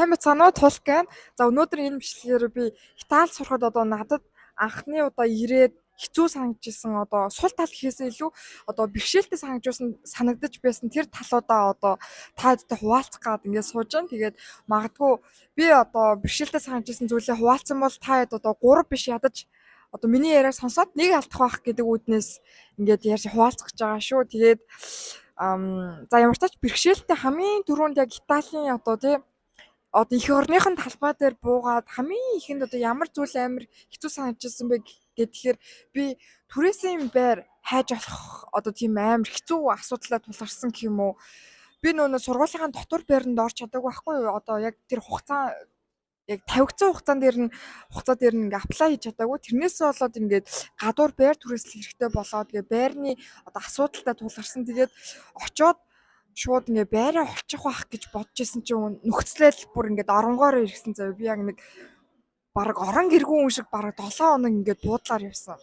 Сайн байцгаана уу, Тулк байна. За, өнөөдөр энэ бичлэгээр би Итали сурахад одоо надад анхны удаа ирээд хэцүү санагдчихсан, одоо сул тал гэхээсээ илүү одоо бэрхшээлтэй санагдаж байсан тэр талуудаа одоо та бүхэндээ хуваалцах гээд ингээд сууж байна. Тэгээд магадгүй би одоо бэрхшээлтэй санагдчихсан зүйлээ хуваалцсан бол та хэд одоо 3 биш, ядаж одоо миний яриаг сонсоод нэг алдах байх гэдэг үүднээс ингээд ярьж хуваалцах гэж байгаа шүү. Тэгээд за, ямар ч тач бэрхшээлтэй хамгийн түрүүнд яг Италийн одоо тий одоо эх орныхон талбай дээр буугаад хамгийн ихэнд одоо ямар зүйл амар хэцүү санагдчихсан бэ гэхээр би түрээсийн байр хайж олох одоо тийм амар хэцүү асуудлаа тулгарсан гэх юм уу. Би нөгөө сургуулийн дотор байранд орч чадаагүй байхгүй юу? Одоо яг тэр хугацаа, яг тавигдсан хугацаан дээр нь хугацаа дээр нь ингээ apply хийж чадаагүй. Тэрнээс болоод ингээд гадуур байр түрээслэх хэрэгтэй болоод тэгээ байрны одоо асуудалтай тулгарсан. Тэгээд очоод шууд ингээ байраа олчих байх гэж бодож исэн чинь нөхцөлөл бүр ингээд оронгоор ирсэн заяа. Би яг нэг бараг орон гэргүй хүн шиг бараг 7 хоног ингээд буудлаар явсан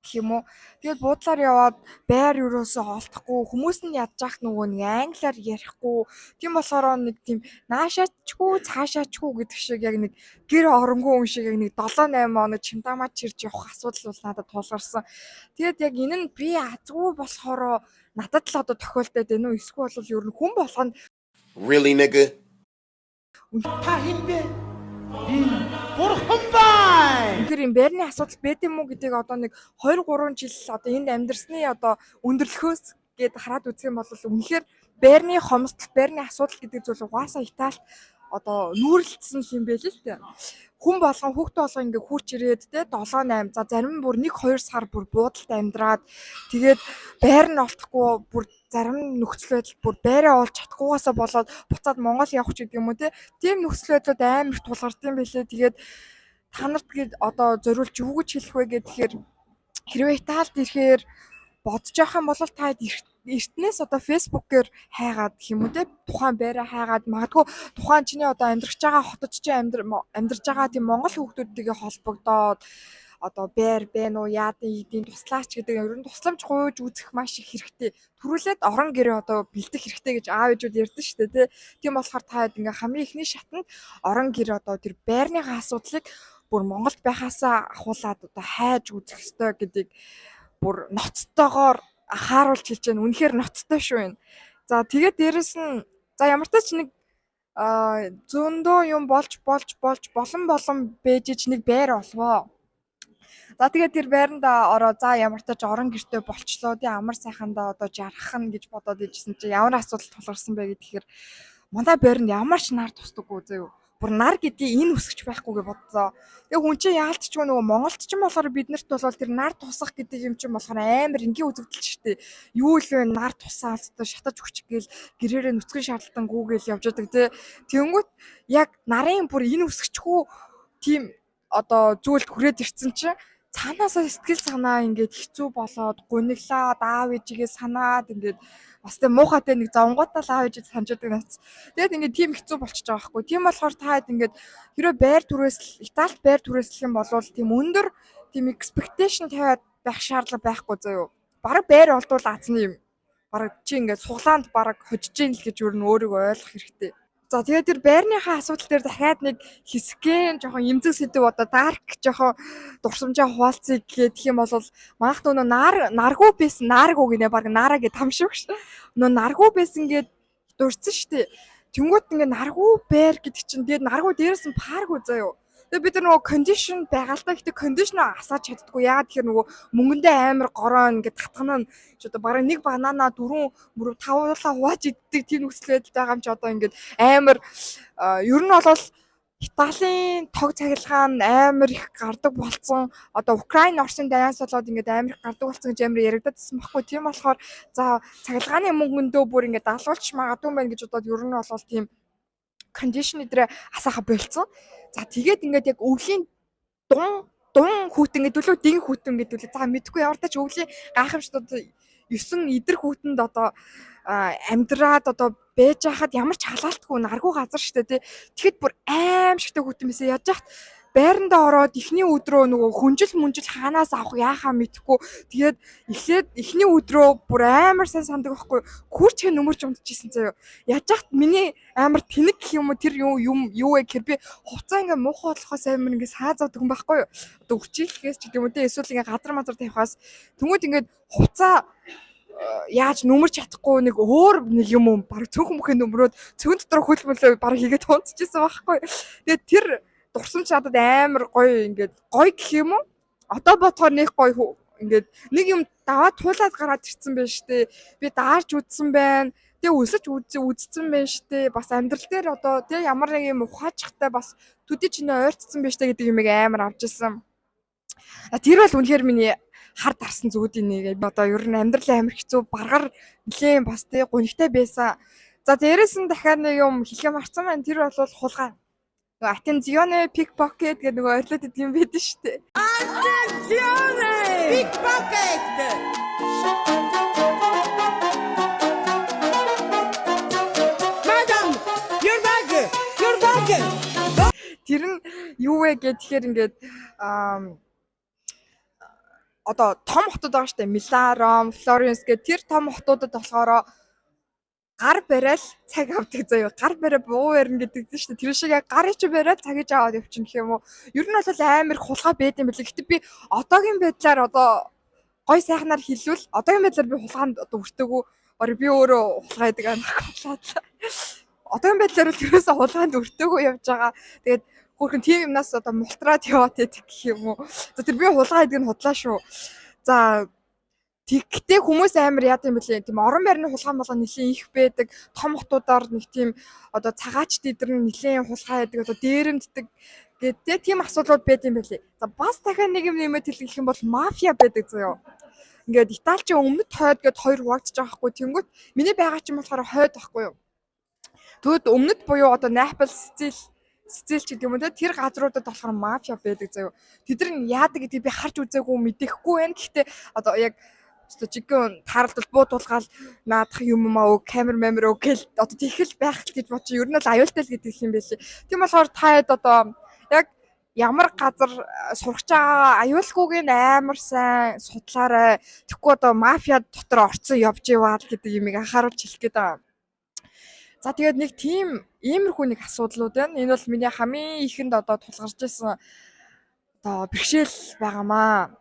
гэх юм уу. Тэгээд буудлаар яваад байр ерөөсөө олдохгүй, хүмүүс нь ядж ах нөгөө нэг англиар ярихгүй. Тийм болохоор нэг тийм наашаачгүй цаашаачгүй гэдэг шиг яг нэг гэр оронгүй хүн шиг яг нэг 7 8 хоног чемодамаа чирж явах асуудал бол надад тулгарсан. Тэгээд яг энэ нь би азгүй болохоор надад л одоо тохиолдоод байна уу? Эсвэл бол ер нь хүн болгоно Really, nigga? Та хэн бэ? Би бурхан байна. Үнэхээр юм байрны асуудал байд юм уу гэдгийг одоо нэг 2 3 жил одоо энд амьдарсны одоо өндөрлөхөөс гээд хараад үзэх юм бол үнэхээр байрны хомсдол, байрны асуудал гэдэг зүйл угаасаа Италид одоо нүүрлэлсэн юм байл л дээ. Хүн болгон, хүүхдээ болгон ингээ хурч ирээд те 7 8, за зарим нь бүр 1 2 сар бүр буудалд амьдраад, тэгээд байр нь олдохгүй, бүр зарим нөхцөл байдал бүр байраа олж чадахгүйгаасаа болоод буцаад Монгол явах ч гэдэг юм уу те. Тийм нөхцөл байдлууд амар их тулгардаг юм билээ. Тэгээд та нарт гээд одоо зориулж юу гэж хэлэх вэ гэхээр хэрвээ Италид ирэхээр бодож явах юм бол та эртнээс одоо Facebook-ээр хайгаад гэх юм уу те, тухайн байраа хайгаад, магадгүй тухайн чиний одоо амьдрах байгаа хотод чи амьдарч байгаа тийм монгол хүүхдүүдтэйгээ холбогдоод одоо байр байна уу, яадын ийдийн туслаач гэдэг ер нь тусламж гуйж үзэх маш их хэрэгтэй. Түрүүлээд орон гэрээ одоо бэлдэх хэрэгтэй гэж аав ээжүүд ярьдэн шүү дээ, тий. Тийм болохоор та ингээ хамгийн эхний шатанд орон гэр, одоо тэр байрныхаа асуудлыг бүр Монголд байхаасаа ахуулаад одоо хайж үзэх ёстой гэдгийг бүр ноцтойгоор анхааруулж хэлж байна. Үнэхээр ноцтой шүү энэ. За, тэгээд дээрэс нь за ямар ч тач нэг зөндөө юм болж болж болж болон болон бэж ич нэг байр олвоо. За, тэгээд тэр байранда ороо, за ямар ч тач орон гэртэй болчлоо тий, амар сайхандаа одоо жаргах нь гэж бодоод ижсэн чи ямар асуудал тулгарсан бэ гэхээр манай байранд ямар ч нар тусдаггүй заяа. Бүр нар гэдгийг энэ үсгч байхгүй гэж бодсоо. Тэгээ хүн чинь яалтчгүй нөгөө Монголд ч юм болохоор биднэрт бол тэр нар тусах гэдэг юм чинь болохоор амар энгийн үзэгдэл шүү дээ. Юу л вэ, нар тусаал одоо шатаж өгчих гээл гэрээрээ нүцгэн шаардалтан гүүгээл явж байдаг тий. Тэнгүүт яг нарын бүр энэ үсгчгүй тийм одоо зүйлд хүрээд ирсэн чинь цаанаасаа сэтгэл санаа ингээд хэцүү болоод гуниглаад, аав ээжигээ санаад, ингээд бас тэг муухайтай нэг зовнгуудаа л аав ээжид санаж байдаг нац. Тэгээд ингээд тийм хэцүү болчихж байгаа байхгүй. Тийм болохоор та хэд ингээд хэрвээ байр түрээсэл, Италид байр түрээслэх юм бол тийм өндөр тийм expectation тавиад байх шаардлага байхгүй заяо. Бараг байр олдвол азны юм. Бараг чи ингээд суглаанд бараг хожиж ийн л гэж өөр нь өөрийгөө ойлгох хэрэгтэй. За, тэгээд тэр байрныхаа асуудал дээр дахиад нэг хэсгэн жоохон эмзэг сэдэв, одоо dark жоохон дурсамжаа хуваалцъя гэх юм бол манайх нөгөө нар наргуу байсан, нааргуу гинэ, баг нараа гэж тамшиг ш. Нөгөө наргуу байсан гэд дурдсан штэ. Тэнгүүт ингээ наргуу байр гэдэг чинь тэгээд наргуу, дээрээс нь паргүй заяо. Тэгээ бид нар нөгөө condition байгаа л та, гэтээ condition асааж чаддаггүй. Яагаад тэгэхээр нөгөө мөнгөндөө амар гороо ингээд татгана нь ч одоо бараг нэг банана дөрвөн мөрөв тавуулаа хувааж иддэг тийм нөхцөл байдалтай байгаа юм чи одоо ингээд амар ер нь бол Италийн тог цахилгаан амар их гардаг болцсон. Одоо Украин, Оросын дайнаас болоод ингээд амар их гардаг болсон гэж амар яригдаад байсан байхгүй. Тийм болохоор за цахилгааны мөнгөндөө бүр ингээд далуулч магадгүй юм байна гэж бодоод ер нь бол тийм condition эдрээ асааха болцсон. За, тэгээд ингээд яг өвлийн дун дун хүйтэн гэдэг лүү, дин хүйтэн гэдэг лүү. За, мэдгүй, ямар тач өвлийн гайхамшигт одоо 9 идэр хүйтэнд одоо амьдраад одоо байж хахад ямар ч халаалтгүй наргуу газар штэ тий. Тэгэхэд бүр аимшигтай хүйтэн байсан. Яаж яхад Байрандаа ороод эхний өдрөө нөгөө хүнжил мүнжил хаанаас авах яахаа мэдэхгүй. Тэгээд эхлээд эхний өдрөө бүр амар сайн сандаг байхгүй. Күүрчгээ нөмөрч унтчихсан заяа. Яаж яхад миний амар тэнэг гэх юм уу, тэр юм юм юу вэ гэхээр би хувцаа ингээ муухай болохоос амар ингээ саа заадаг юм байхгүй юу. Одоо өчийлэхээс ч гэдэг юм уу те, эсвэл ингээ газар мазар тавихаас тэнгууд ингээд хувцаа яаж нөмөрч чадахгүй, нэг өөр нэг юм юм баг цөөхөн мөхөө нөмрөөд цөөн дотор хөл мөлөө баг хийгээд унтчихсан байхгүй. Тэгээд тэр дурсамж надад амар гоё, ингээд гоё гэх юм уу? Одоо бодохоор нэг гоё, ингээд нэг юм даваа туулаад гараад ирсэн байж тээ. Би даарч үзсэн байна. Тэгээ өсөж үзсэн байна штэ. Бас амьдрал дээр одоо тэгээ ямар нэг юм ухаачтай бас төдий чинээ ойртсон байж тээ гэдэг юмыг амар авч ирсэн. Тэр бол үнэхээр миний хар дарсан зүудийн нэг. Одоо ер нь амьдрал амар хэцүү, баргар нэлээд бас тий гунигтай байсан. За, дээрэс нь дахиад нэг юм хэлэх марцсан байна. Тэр бол хулгай. Нөгөө "Attenzione, pickpocket" гэдэг нөгөө орилоод идэг юм байдаг шүү дээ. Attenzione! Pickpocket! Madam, your bag! Your bag! Тэр нь юу вэ гэхээр ингээд одоо том хотод байгаа штэ, Милан, Ром, Флоренс гэх тэр том хотуудад болохоор гар барайл цаг авдаг заяа. Гар бариа буу барина гэдэг чинь штэ. Тэр шиг яг гарын чи бариад цагийг аваад явчихна гэх юм уу. Ер нь бол амар их хулгай байд юм билээ. Гэтэ би одоогийн байдлаар одоо гой сайхнаар хэлвэл одоогийн байдлаар би хулгайнд одоо өртөөгөө. Бараг би өөрөө хулгай гэдэг анх болоод. Одоогийн байдлаар бол ерөөсөө хулгайнд өртөөгөө явж байгаа. Тэгээд хөөрхөн тийм юмнаас одоо мултраад яваад байдаг гэх юм уу. За, тэр би хулгай гэдэг нь худлаа шүү. За, тэгтээ хүмүүс амар яад юм бэлээ. Тийм орон байрны хулгай молго нэлээд их байдаг. Том хотуудаар нэг тийм одоо цагаачд эдэр нь нэлээд хулгай байдаг. Одоо дээрэмддэг гэдэг тийм асуудлууд байд юм бэлээ. За, бас дахиад нэг юм нэмээд хэлэх юм бол мафиа байдаг заяа. Ингээд Италичин өмнөд, хойд гэд хоёр хуваагдчих байгаа хгүй. Тэнгүүт миний байгаа чинь болохоор хойд байхгүй юу. Тэгвэл өмнөд буюу одоо Напол, Сицил ч гэдэг юм уу те, тэр газруудад болохоор мафиа байдаг заяа. Тэд нар нь яадаг гэдгийг би харж үзээгүй, мэдэхгүй байна. Гэхдээ одоо яг өстой жигэн тааралдал буу тулгаал наадах юм аа, камер мамер гэл одоо тэгхэл байх л гэж бодчих. Ер нь бол аюултай л гэдэг юм байлээ. Тийм болохоор та хэд одоо яг ямар газар сурах байгаа аюулгүйг нь амар сайн судлаарай. Тэгэхгүй одоо мафиа дотор орцсон явж яваал гэдэг юмыг анхааруулж хэлэх гээд байгаа. За, тэгээд нэг тийм иймэрхүү нэг асуудлууд байна. Энэ бол миний хамгийн ихэнд одоо тулгарч исэн одоо бэрхшээл байгаамаа.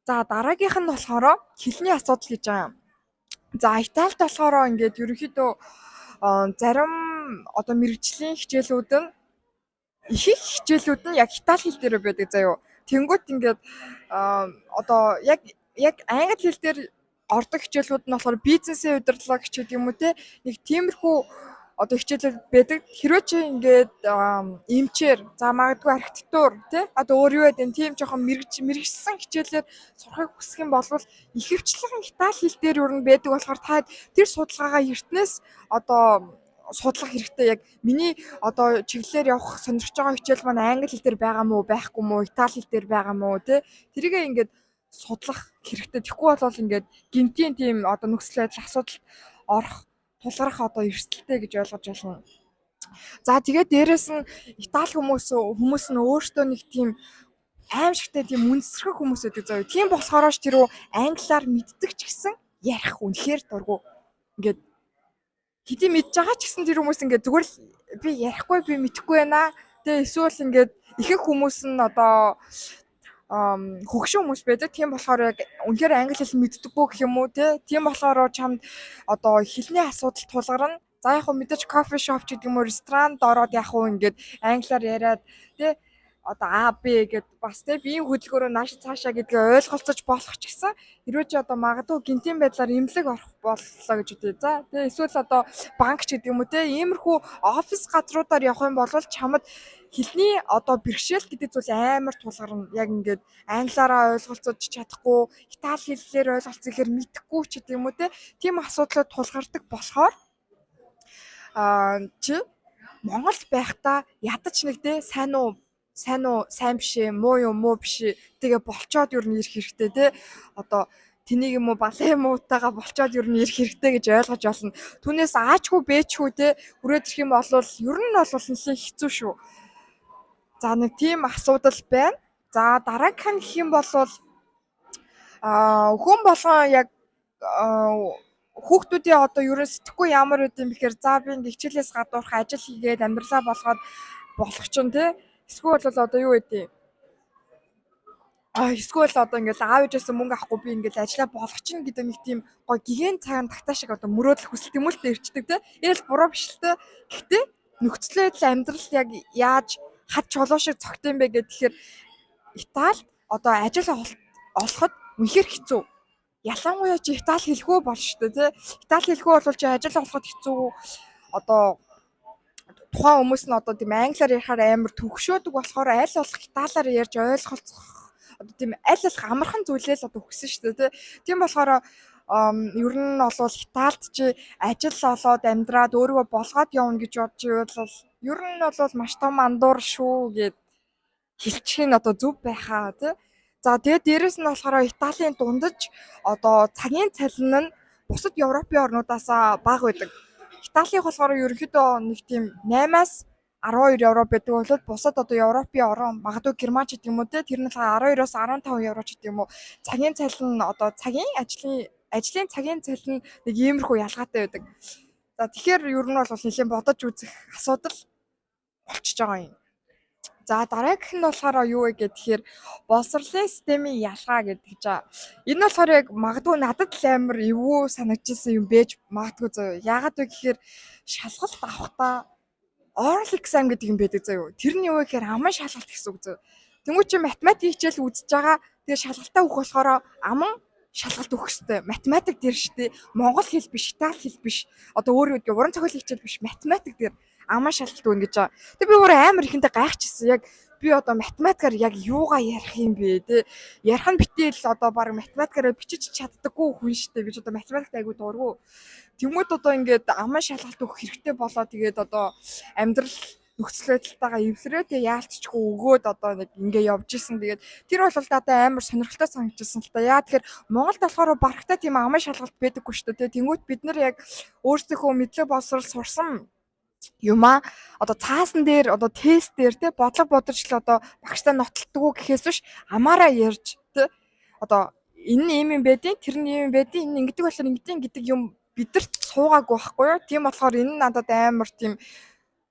За, дараагийнх нь болохоор хэлний асуудал гэж байгаа юм. За, Италид болохоор ингээд ерөнхийдөө зарим одоо мэргэжлийн хичээлүүд нь, их их хичээлүүд нь яг итали хэл дээр байдаг заяо. Тэнгүүт ингээд одоо яг англи хэл дээр ордог хичээлүүд нь болохоор бизнесийн удирдлага ч гэдэг юм уу те, нэг тиймэрхүү одоо хичээлүүд байдаг. Хэрвээ чи ингээд эмчээр, за магадгүй архитектур тий, одоо өөр юу гэдэг, тийм жоохон мэргэжсэн хичээлээр сурахыг хүсэх юм бол ихэвчлэн итали хэл дээр юу нь байдаг болохоор та тэр судалгаагаа эртнээс одоо судлах хэрэгтэй. Яг миний одоо чиглэлээр явах сонирхож байгаа хичээл маань англи хэл дээр байгаа мó, байхгүй мó, итали хэл дээр байгаа мó тий, тэрийгээ ингээд судлах хэрэгтэй. Тэгэхгүй бол ингээд гэнэтийн тийм одоо нөхцөл байдал асуудалд орох, тулгарх одоо эрсдэлтэй гэж ойлгож байна. За, тэгээд дээрэс нь Итали хүмүүс нь өөртөө нэг тийм аимшигтай тийм үнсэрхэг хүмүүс байдаг заяа. Тийм болохоор ч тэр үү англиар мэддэг ч гэсэн ярих үнэхээр дургу. Ингээд хэдий мэдж байгаа ч гэсэн тэр хүмүүс ингээд зүгээр л би ярихгүй, би мэдэхгүй байна. Тэгээ эсвэл ингээд ихэнх хүмүүс нь одоо хөгшин хүмүүс байдаг. Тийм болохоор яг үнэхээр англи хэл мэддэггүй гэх юм уу те. Тийм болохоор чамд одоо хэлний асуудал тулгарна. За, яг хөө мэдээж coffee shop ч гэдэг юм уу, ресторанд ороод яг хөө ингээд англиар яриад те, одоо А Б гэд бас те биеийн хөдөлгөөрөө нааш цаашаа гэдгээ ойлголцож болох ч гэсэн хэрвээ чи одоо магадгүй гэнэтийн байдлаар эмнэлэг орох боллоо гэж үгүй. За, тэгээ эсвэл одоо банк ч гэдэг юм уу те, иймэрхүү офис газруудаар явах юм бол чамд хэлний одоо бэрхшээл гэдэг зүйл амар тулгарна. Яг ингээд англиараа ойлголцож чадахгүй, итали хэллээр ойлголцох гэхээр мэдэхгүй ч гэдэг юм уу те, тийм асуудлууд тулгардаг болохоор чи Монголд байхдаа ядаж нэг те сайн уу, сайн уу, сайн биш ээ, муу юм, муу биш ээ. Тэгээ болчоод ер нь ирэх хэрэгтэй те. Одоо тэнийг юм уу, балан юм уутайгаа болчоод ер нь ирэх хэрэгтэй гэж ойлгож болно. Түүнээс аачгүй бэчгүй те хүрээд ирэх юм бол ер нь бол нэлээд хэцүү шүү. За, нэг тийм асуудал байна. За, дараагийнх нь гэх юм бол хүн болгон яг хүүхдүүдийн одоо ерөн сэтгэхүй ямар байд юм бэхээр, за, би ингээ хичээлээс гадуурх ажил хийгээд амьдралаа болгоод болох чинь, тий. Эсвэл бол одоо юу гэдэг, эсвэл одоо ингээл аав ээжээс мөнгө авахгүй би ингээл ажиллаа болгох чинь гэдэг нэг тийм гой гигэн цагаан тагтаа шиг одоо мөрөөдөл хүсэл тэмүүлэлтэй ирчдэг, те. Энэ л буруу биш л те. Гэхдээ нөхцөл байдал, амьдрал яг яаж хад чулуу шиг цогт юм бэ гэхээр Италид одоо ажил олоход үнэхээр хэцүү. Ялангуяа чи Итали хэлгүй бол шүү дээ, тий. Итали хэлгүй бол чи ажил олоход хэцүү. Одоо тухайн хүмүүс нь одоо тийм англиар ярихаар амар төвөгшөөдөг болохоор аль болох италиар ярьж ойлголцох, одоо тийм аль болох амархан зүйлээ л одоо хүсэн шүү дээ, тий. Тийм болохоор ер нь бол Италид чи ажил олоод амьдраад өөрийгөө болгоод явна гэж бодож ивэл ер нь бол маш том андуур шүү гэд хэлчих нь одоо зөв байхаа, тий. За, тэгээд дээрэс нь болохоор Италийн дундаж одоо цагийн цалин нь бусад Европын орнуудаас бага байдаг. Италийн болохоор ерөнхийдөө нэг тийм 8-аас 12 евро байдаг бол бусад одоо Европын орон, магадгүй Герман ч гэдэг юм уу, те, тэр нь болохоор 12-оос 15 евро ч гэдэг юм уу. Цагийн цалин, одоо цагийн ажлын цагийн цалин нэг иймэрхүү ялгаатай байдаг. За, тэгэхээр ер нь бол нэлээд бодож үзэх асуудал болчихож байгаа юм. За, дараагийнх нь болохоор юу вэ гэхээр боловсролын системийн ялгаа гэдэг чинь. Энэ болохоор яг магадгүй надад л амар эвгүй санагдчихсан юм байж магадгүй заяа. Яагаад вэ гэхээр шалгалт авахдаа oral exam гэдэг юм байдаг заяа. Тэр нь юу вэ гэхээр аман шалгалт гэсэн үг заяа. Тэнгүү чи математик хичээл үзэж байгаа. Тэгээ шалгалтаа өгөх болохоор аман шалгалт өгөх хэвээр. Математик дээр штэ. Монгол хэл биш, итали хэл биш. Одоо өөр юу гэдэг, уран зохиолын хичээл биш, математик дээр аман шалгалт өгнө гэж байгаа. Тэгээ би өөр амар ихэндээ гайхчихсан. Яг би одоо математикаар яг юугаа ярих юм бэ, те? Ярих нь битэл одоо баг математикаараа бичиж чаддаггүй хүн штэ. Би ч одоо математикт айгу дургу. Тэнгүүд одоо ингээд аман шалгалт өгөх хэрэгтэй болоо, тэгээд одоо амьдрал нөхцөл байдалтайгаа эвлэрээ, тэгээ яалтчгүй өгөөд одоо нэг ингээ явж исэн. Тэгээд тэр бол надад амар сонирхолтой санагдчихсан л та. Яа тэгэхээр Монголд болохоор барагтай тийм аман шалгалт байдаггүй шүү дээ. Тэнгүүт бид нар яг өөрсдийнхөө мэдлэг боловсрол сурсан юмаа одоо цаасан дээр, одоо тест дээр, те, бодлого бодож л одоо багштай нотолдгоо гэхээс биш амаараа ярьж, те, одоо энэ нь ийм юм байдیں، тэр нь ийм юм байдیں، энэ ингэдэг болохоор ингэдэг гэдэг юм бидэрт суугаагүй байхгүй юу? Тийм болохоор энэ нь надад амар тийм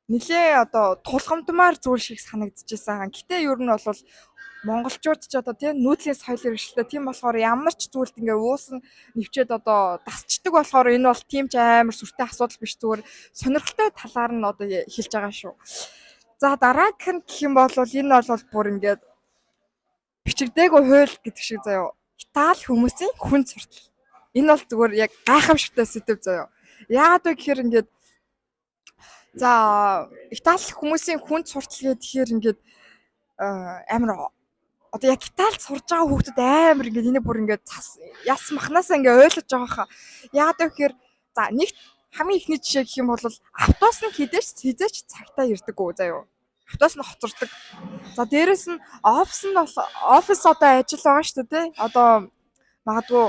нилээ одоо тулгамдмаар зүйл шиг санагдчихсан. Гэтэ ер нь бол монголчууд ч одоо тийм нүүдлийн соёл иргэшилтэй. Тийм болохоор ямар ч зүйлд ингээ уусан нэвчээд одоо дасчдаг болохоор энэ бол тийм ч амар сүртэй асуудал биш, зүгээр сонирхолтой талаар нь одоо хэлж байгаа шүү. За, дараагийнх нь гэх юм бол энэ бол бүр ингээд бичигдээгүй хууль гэдэг шиг заяа. Итали хүмүүсийн хүн суртал. Энэ бол зүгээр яг гайхамшигтай сэдэв заяа. Яагаад вэ гэхээр ингээд, за, Итали хүмүүсийн хүнд суртал гэхээр ингээд амар одоо яг Италид сурж байгаа хүүхдүүд амар ингээд энийг бүр ингээд цас яс махнаасаа ингээд ойлгож байгаа хаа. Яагаад вэ гэхээр, за, нэг хамгийн эхний жишээ гэх юм бол автобус нь хэзээ ч цагтаа ирдэггүй заяа. Автобус нь хоцордог. За, дээрэс нь офис нь бол офис одоо ажил байгаа шүү дээ, тий. Одоо магадгүй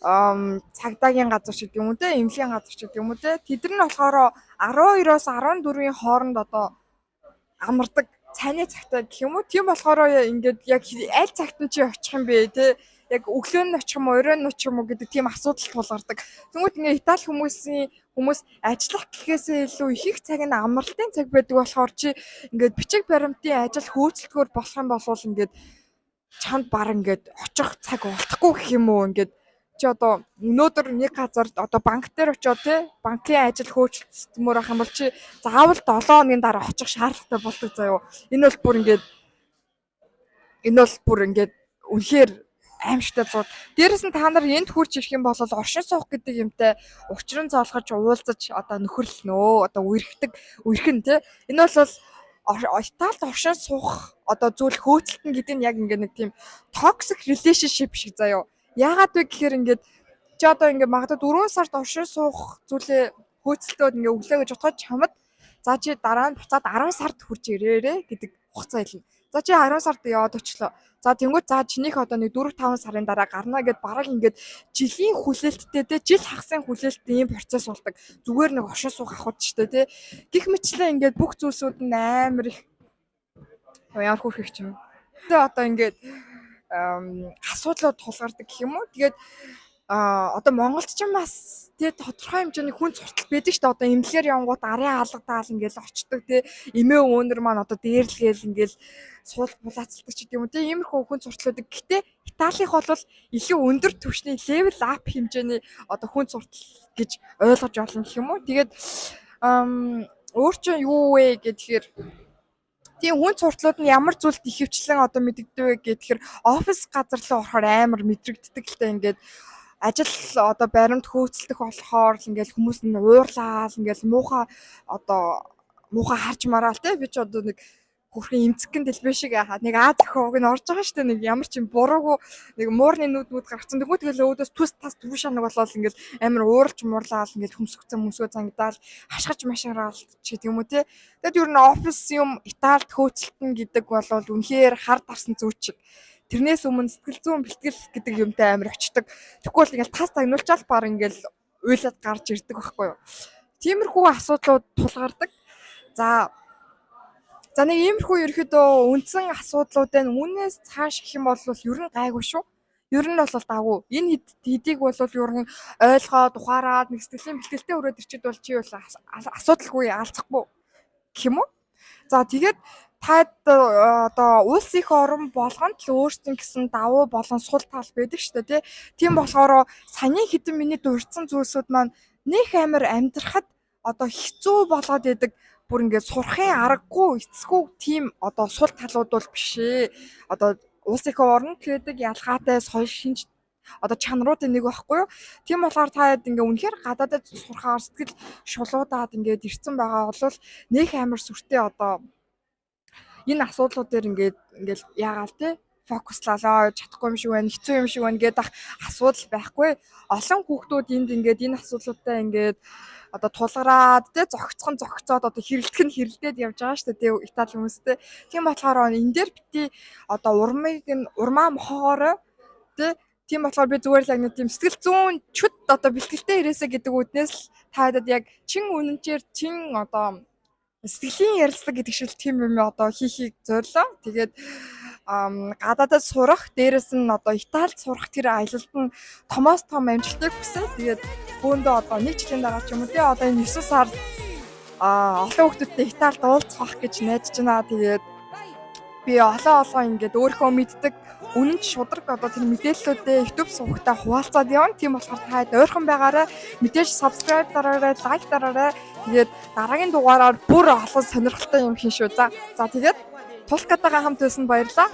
цагдаагийн газар ч гэдэг юм уу, те, эмнэлгийн газар ч гэдэг юм уу, те. Тэд нар нь болохоор 12-оос 14-ийн хооронд одоо амардаг, цайны цагтаа гэх юм уу. Тийм болохоор ингээд яг аль цагт нь чи очих юм бэ, те? Яг өглөө нь очих юм уу, оройн нь очих юм уу гэдэг тийм асуудал тулгардаг. Тэнгүүд ингээ Итали хүмүүс ажиллах гэхээсээ илүү их их цаг нь амралтын цаг байдаг болохоор чи ингээд бичиг баримтын ажил хөөцөлтөөр болох юм бол ингээд чамд баг ингээд очих цаг олдохгүй гэх юм уу. Ингээд чи одоо өнөөдөр нэг газар одоо банк дээр очиод, те, банкын ажил хөөцөлдмөр ах юм бол чи заавал 7 хоногийн дараа очих шаардлагатай болдог заяо. Энэ бол бүр ингээд үнэхээр аимшигтай зур. Дээрэс нь та нар энд хурж ирэх юм бол оршин суух гэдэг юмтай учран зоолгож уулзаж одоо нөхөрлөнөө. Одоо үерхдэг, үерхэн, те. Энэ бол Италид оршин суух одоо зүйл хөөцөлтөн гэдэг нь яг ингээд нэг тийм toxic relationship шиг заяо. Яагаад вэ гэхээр ингээд чи одоо ингээд магадгүй 4 сард оршин суух зүйлээ хөөцөлтөөд ингээд өглөө гэж бодоход чамд за, чи дараа нь буцаад 10 сард хурж ирээрээ гэдэг хугацаа хэлнэ. За, чи 10 сард яваад очлоо. За, тэнгууд за, чинийх одоо нэг 4 5 сарын дараа гарна гэд бараг ингээд жилийн хүлээлттэй, те, жил хагасын хүлээлттэй ийм процесс болдог. Зүгээр нэг оршин суух авахд ч те. Гэх мэтчлэн ингээд бүх зүйлсүүд нь амар их Ямар хөөрхөн ч юм. Тэгээ одоо ингээд асуудлууд тулгардаг гэх юм уу. Тэгээд одоо Монголд ч бас тий тодорхой хэмжээний хүн суртал байдаг шүү дээ. Одоо эмнэлгээр явангууд арын алгадаал ингээл очдог тий эмээ өөнөр маань одоо дээрлэгээл ингээл суул булаацалдаг ч гэдэг юм уу тий иймэрхүү хүн суртал байдаг. Гэтэ Италих бол илүү өндөр түвшний level up хэмжээний одоо хүн суртал гэж ойлгож олно гэх юм уу. Тэгээд өөр чинь юу вэ гэхээр тийм хүн суртлууд нь ямар зүйлд ихэвчлэн одоо мэдэгдэв вэ гэхээр офис газар руу орохоор амар мэдрэгддэг л та. Ингээд ажил одоо баримт хөөцөлдөх болохоор л ингээл хүмүүс нь уурлаал, ингээл муухай, одоо муухай харж мараал те. Би ч одоо нэг хөрхэн эмцэгхэн дэлбэ шиг нэг А зохиог нь орж байгаа шүү дээ. Нэг ямар ч юм буруугүй нэг муурны нүд мүд гаргацсан. Тэгвэл тэгэл өөдөөс түс тас түвш шанаг болоод ингээл амар ууралж муурлаал, ингээл хөмсгцэн мөсгөө зангидаал, хашгирч машгараал ч гэдэг юм уу те. Тэгэд ер нь офис юм Италид хөөцөлтөн гэдэг бол үнэхээр хар дарсан зүйч шиг. Тэрнээс өмнө сэтгэл зүйн бэлтгэл гэдэг юмтай амар очдог. Тэгэхгүй бол ингээл тас загнуулчаал баг ингээл уйлаад гарч ирдэг байхгүй юу. Тиймэрхүү асуудлууд тулгардаг. За, нэг иймэрхүү ерөөхдөө үндсэн асуудлууд байна. Үүнээс цааш гэх юм бол ер нь гайгүй шүү. Ер нь бол дагуу. Энэ хэдийг бол ер нь ойлгоод, ухаарад, нэг сэтгэлийн бэлтгэлтэй өрөөд ирчээд бол чи бол асуудалгүй, алцахгүй гэх юм уу? За, тэгээд таад одоо улс их орон болгонд л өөрсдийн гэсэн давуу болон сул тал байдаг шүү дээ, тий. Тийм болохоор саяны хэдэн миний дурдсан зүйлсүүд маань нэх амар амьдрахад одоо хэцүү болгоод идэг, бүр ингээд сурахын аргагүй эцгүй тийм одоо сул талууд бол биш ээ. Одоо улс их орон гэдэг ялгаатай соёл шинж одоо чанаруудын нэг байхгүй юу? Тийм болохоор та хэд ингээ үнэхээр гадаадад сурахаар сэтгэл шулуудаад ингээд ирцэн байгаа бол нэх амар сүртэй одоо энэ асуудлууд дээр ингээд ингээл яагаал те focus лалаа, чадахгүй юм шиг байна, хэцүү юм шиг байна гэдэг асуудал байхгүй. Олон хүүхдүүд энд ингээд энэ асуудлуудтай ингээд одоо тулгараад те зохицхон зохицоод одоо хэрэлдэх нь хэрэлдээд явж байгаа шүү дээ те Итали хүмүүстэй. Тийм болохоор энэ дээр бити одоо урмыг нь урмаа мохоогоорой те. Тийм болохоор би зүгээр л яг нэг тийм сэтгэл зүүн чүд одоо бэлтгэлтэй ирээсэ гэдэг үднээс л та хэд яг чин үнэнчээр чин одоо сэтгэлийн ярилцлага гэдэг шиг тийм юм одоо хийхийг зорилоо. Тэгээд гадаадад сурах, дээрэс нь одоо Италид сурах тэр аялалд нь томоос том амжилтыг хүсье. Тэгээд бөөндөө одоо нэг жилийн дараа ч юм уу тий одоо энэ 9 сард олон хүүхдүүдтэй Италид уулзах байх гэж найдаж байна. Тэгээд би олон олон ингээд өөрийнхөө мэддэг үнэн ч шударга одоо тэр мэдээллүүдээ YouTube сувагтаа хуваалцаад явна. Тийм болохоор та хэд ойрхон байгаарай. Мэдээж subscribe дараарай, like дараарай. Тэгээд дараагийн дугаараар бүр олон сонирхолтой юм хийн шүү. За тэгээд Тулкатайгаа хамт байсан баярлалаа.